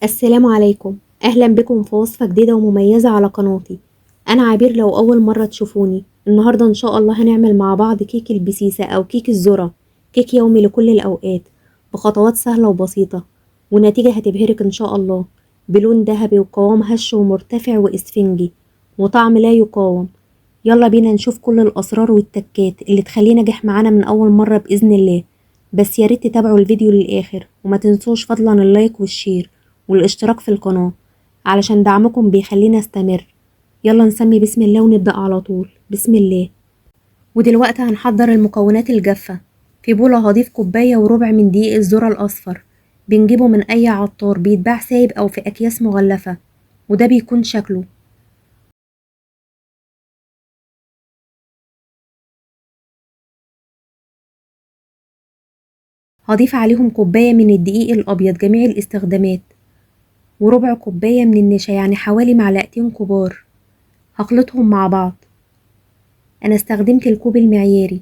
السلام عليكم، أهلا بكم في وصفة جديدة ومميزة على قناتي. أنا عبير. لو أول مرة تشوفوني النهاردة إن شاء الله هنعمل مع بعض كيك البسيسة أو كيك الذرة، كيك يومي لكل الأوقات بخطوات سهلة وبسيطة ونتيجة هتبهرك إن شاء الله، بلون ذهبي وقوام هش ومرتفع وإسفنجي وطعم لا يقاوم. يلا بينا نشوف كل الأسرار والتكات اللي تخليه ناجح معانا من أول مرة بإذن الله. بس يا ريت تتابعوا الفيديو للآخر وما تنسوش فضلا ال like وال share والاشتراك في القناة علشان دعمكم بيخلينا استمر. يلا نسمي بسم الله ونبدأ على طول. بسم الله. ودلوقتي هنحضر المكونات الجافة. في بولة هضيف كوباية وربع من دقيق الذرة الأصفر، بنجيبه من أي عطار، بيتباع سايب أو في أكياس مغلفة، وده بيكون شكله. هضيف عليهم كوباية من الدقيق الأبيض جميع الاستخدامات، وربع كوباية من النشا يعني حوالي معلقتين كبار. هخلطهم مع بعض. أنا استخدمت الكوب المعياري،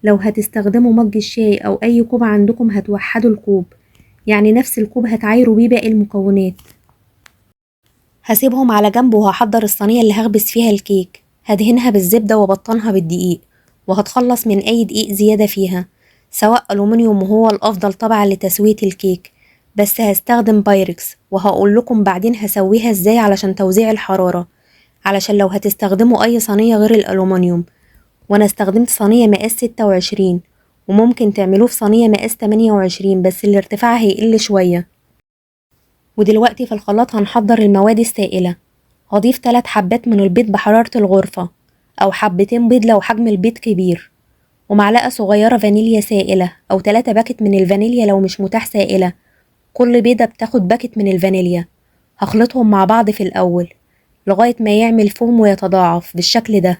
لو هتستخدموا مج الشاي أو أي كوب عندكم هتوحدوا الكوب، يعني نفس الكوب هتعايروا بيه باقي المكونات. هسيبهم على جنب وهحضر الصينية اللي هخبز فيها الكيك. هدهنها بالزبدة وبطنها بالدقيق، وهتخلص من أي دقيق زيادة فيها، سواء ألومنيوم وهو الأفضل طبعا لتسوية الكيك، بس هستخدم بايركس وهقول لكم بعدين هسويها ازاي علشان توزيع الحرارة، علشان لو هتستخدموا أي صينية غير الألومنيوم. وانا استخدمت صينية مقاس 26، وممكن تعملوه في صينية مقاس 28 بس الارتفاع هيقل شوية. ودلوقتي في الخلاط هنحضر المواد السائلة. هضيف 3 حبات من البيض بحرارة الغرفة، أو حبتين بيض لو حجم البيض كبير، ومعلقة صغيرة فانيليا سائلة أو 3 باكت من الفانيليا لو مش متاح سائلة. كل بيضة بتاخد باكت من الفانيليا. هخلطهم مع بعض في الأول لغاية ما يعمل فوم ويتضاعف بالشكل ده.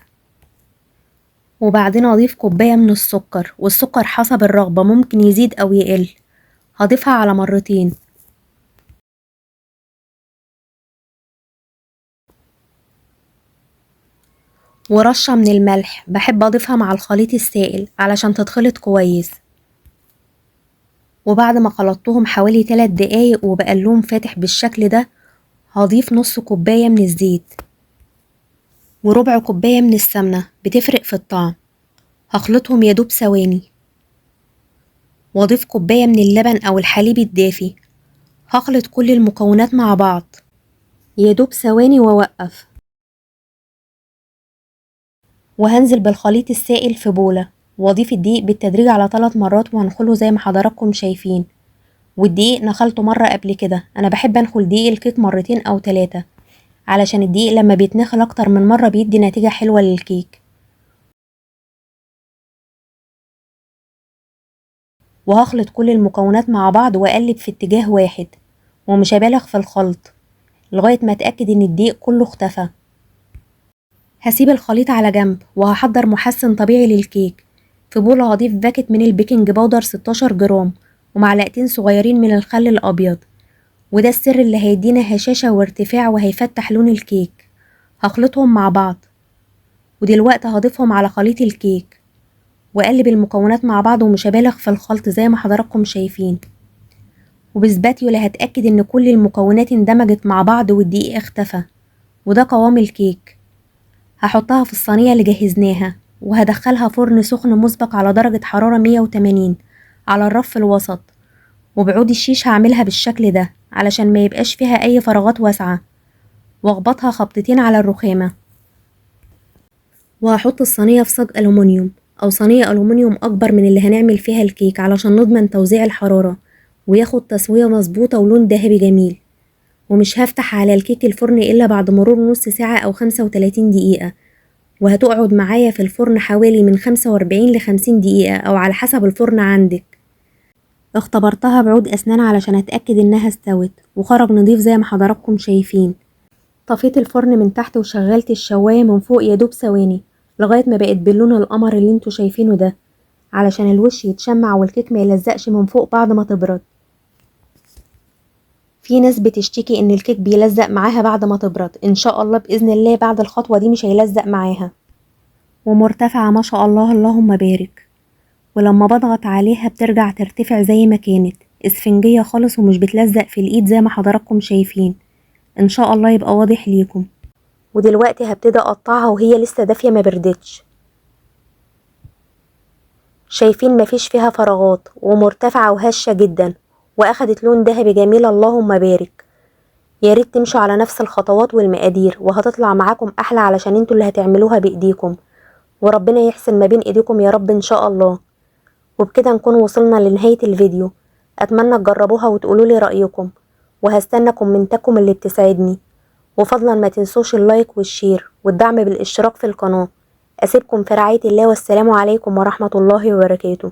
وبعدين أضيف كوباية من السكر، والسكر حسب الرغبة ممكن يزيد أو يقل. هضيفها على مرتين. ورشة من الملح، بحب أضيفها مع الخليط السائل علشان تتخلط كويس. وبعد ما خلطتهم حوالي 3 دقايق وبقى اللون فاتح بالشكل ده، هضيف نص كوباية من الزيت وربع كوباية من السمنة، بتفرق في الطعم. هخلطهم يدوب ثواني. واضيف كوباية من اللبن أو الحليب الدافي. هخلط كل المكونات مع بعض يدوب ثواني وأوقف. وهنزل بالخليط السائل في بولة، واضيف الدقيق بالتدريج على 3 مرات وهنخله زي ما حضراتكم شايفين. والدقيق نخلته مرة قبل كده، انا بحب انخل دقيق الكيك مرتين او 3 علشان الدقيق لما بيتنخل اكتر من مرة بيدي نتيجة حلوة للكيك. وهخلط كل المكونات مع بعض واقلب في اتجاه واحد، ومش هبالغ في الخلط لغاية ما اتأكد ان الدقيق كله اختفى. هسيب الخليط على جنب وهحضر محسن طبيعي للكيك. في بولة هضيف باكت من ال baking powder 16 جرام ومعلقتين صغيرين من الخل الأبيض، وده السر اللي هيدينا هشاشة وارتفاع وهيفتح لون الكيك. هخلطهم مع بعض. ودلوقتي هضيفهم على خليط الكيك واقلب المكونات مع بعض، ومش هبالغ في الخلط زي ما حضراتكم شايفين. وبسباتيولا هتأكد ان كل المكونات اندمجت مع بعض والدقيق اختفى، وده قوام الكيك. هحطها في الصينية اللي جهزناها وهدخلها فرن سخن مسبق على درجة حرارة 180 على الرف الوسط. وبعود الشيش هعملها بالشكل ده علشان ما يبقاش فيها اي فراغات واسعة، واخبطها خبطتين على الرخامة. وهحط الصينية في صاج ألومنيوم او صينية ألومنيوم اكبر من اللي هنعمل فيها الكيك علشان نضمن توزيع الحرارة وياخد تسوية مظبوطة ولون ذهبي جميل. ومش هفتح على الكيك الفرن الا بعد مرور نص ساعة او 35 دقيقة، وهتقعد معايا في الفرن حوالي من 45 ل 50 دقيقة او على حسب الفرن عندك. اختبرتها بعود اسنان علشان اتأكد انها استوت، وخرج نضيف زي ما حضراتكم شايفين. طفيت الفرن من تحت وشغلت الشواية من فوق يدوب ثواني لغاية ما بقت باللون القمر اللي انتوا شايفينه ده، علشان الوش يتشمع والكيك ما يلزقش من فوق بعد ما تبرد. في ناس بتشتكي ان الكيك بيلزق معاها بعد ما تبرد، ان شاء الله باذن الله بعد الخطوة دي مش هيلزق معاها. ومرتفعة ما شاء الله اللهم بارك، ولما بضغط عليها بترجع ترتفع زي ما كانت. اسفنجية خالص ومش بتلزق في الايد زي ما حضراتكم شايفين. ان شاء الله يبقى واضح ليكم. ودلوقتي هبتدي اقطعها وهي لسه دافية ما بردتش. شايفين مفيش فيها فراغات ومرتفعة وهشة جدا، واخدت لون ذهبي جميل، اللهم بارك. يا ريت تمشوا على نفس الخطوات والمقادير وهتطلع معاكم احلى، علشان انتوا اللي هتعملوها بايديكم، وربنا يحسن ما بين ايديكم يا رب ان شاء الله. وبكده نكون وصلنا لنهاية الفيديو. اتمنى تجربوها وتقولوا لي رأيكم، وهستنى كومنتاتكم اللي بتسعدني. وفضلا ما تنسوش ال like وال share والدعم بالاشتراك في القناة. اسيبكم في رعاية الله، والسلام عليكم ورحمة الله وبركاته.